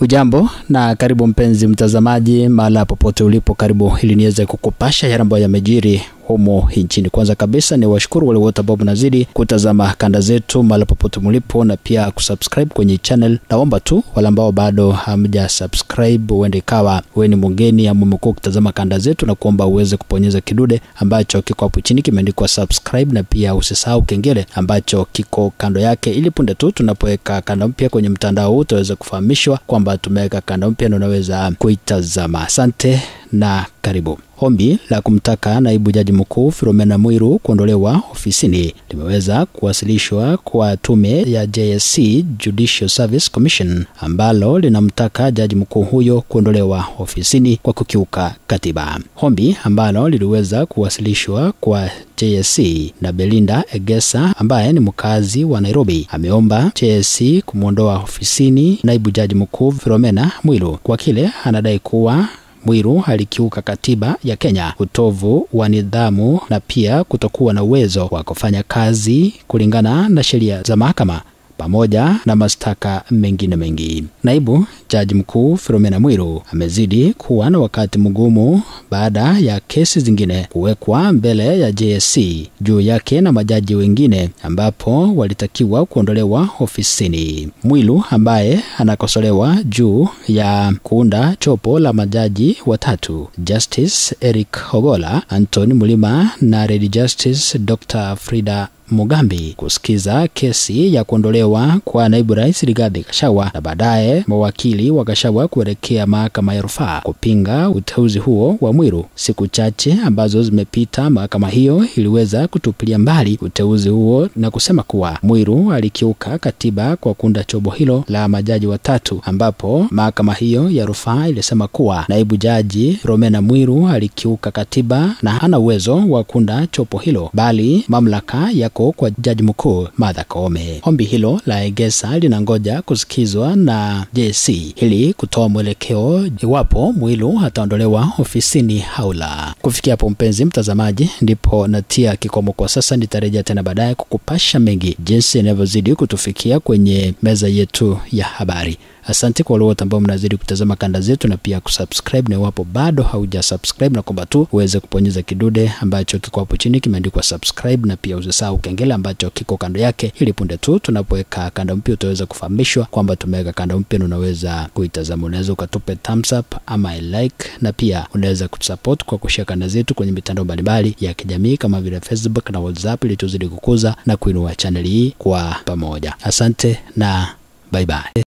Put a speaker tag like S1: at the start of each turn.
S1: Ujambo na karibu mpenzi mtazamaji, mahala popote ulipo, karibu ili niweze kukupasha yale ambayo yamejiri humo nchini. Kwanza kabisa ni washukuru wale wote ambao mnazidi kutazama kanda zetu mahala popote mlipo na pia kusubscribe kwenye channel. Naomba tu wale ambao bado hamja subscribe, uende kawa wewe ni mgeni ama umekuwa kutazama kanda zetu, na kuomba uweze kuponyeza kidude ambacho kiko hapo chini kimeandikwa subscribe, na pia usisahau kengele ambacho kiko kando yake, ili punde tu tunapoweka kanda mpya kwenye mtandao huu utaweza kufahamishwa kwamba tumeweka kanda mpya na unaweza kuitazama. Asante na karibu. Ombi la kumtaka naibu jaji mkuu Philomena Mwilu kuondolewa ofisini limeweza kuwasilishwa kwa tume ya JSC, Judicial Service Commission, ambalo linamtaka jaji mkuu huyo kuondolewa ofisini kwa kukiuka katiba. Ombi ambalo liliweza kuwasilishwa kwa JSC na Belinda Egesa ambaye ni mkazi wa Nairobi, ameomba JSC kumuondoa ofisini naibu jaji mkuu Philomena Mwilu kwa kile anadai kuwa Mwilu alikiuka katiba ya Kenya, utovu wa nidhamu na pia kutokuwa na uwezo wa kufanya kazi kulingana na sheria za mahakama, pamoja na mashtaka mengine mengi. Naibu jaji mkuu Philomena Mwilu amezidi kuwa na wakati mgumu baada ya kesi zingine kuwekwa mbele ya JSC juu yake na majaji wengine, ambapo walitakiwa kuondolewa ofisini. Mwilu ambaye anakosolewa juu ya kuunda chopo la majaji watatu, Justice Eric Ogola, Anthony Mulima na Lady Justice Dr. Frida Mugambi, kusikiza kesi ya kuondolewa kwa naibu rais Rigathi Gachagua na baadaye mawakili wa Gachagua kuelekea mahakama ya rufaa kupinga uteuzi huo wa Mwilu. Siku chache ambazo zimepita, mahakama hiyo iliweza kutupilia mbali uteuzi huo na kusema kuwa Mwilu alikiuka katiba kwa kuunda chobo hilo la majaji watatu, ambapo mahakama hiyo ya rufaa ilisema kuwa naibu jaji Philomena Mwilu alikiuka katiba na hana uwezo wa kuunda chopo hilo, bali mamlaka ya kwa jaji mkuu Martha Koome. Ombi hilo la Egesa linangoja kusikizwa na JSC ili kutoa mwelekeo iwapo Mwilu ataondolewa ofisini au la. Kufikia hapo mpenzi mtazamaji, ndipo natia kikomo kwa sasa. Nitarejea tena baadaye kukupasha mengi jinsi inavyozidi kutufikia kwenye meza yetu ya habari. Asante kwa wale wote ambao mnazidi kutazama kanda zetu na pia kusubscribe, na iwapo bado hauja subscribe, na kwamba tu uweze kuponyeza kidude ambacho kiko hapo chini kimeandikwa subscribe, na pia usisahau kengele ambacho kiko kando yake, ili punde tu tunapoweka kanda mpya utaweza kufahamishwa kwamba tumeweka kanda mpya na unaweza kuitazama. Unaweza ukatupe thumbs up ama like, na pia unaweza kutusupport kwa kushare kanda zetu kwenye mitandao mbalimbali ya kijamii kama vile Facebook na WhatsApp, ili tuzidi kukuza na kuinua channel hii kwa pamoja. Asante na bye bye.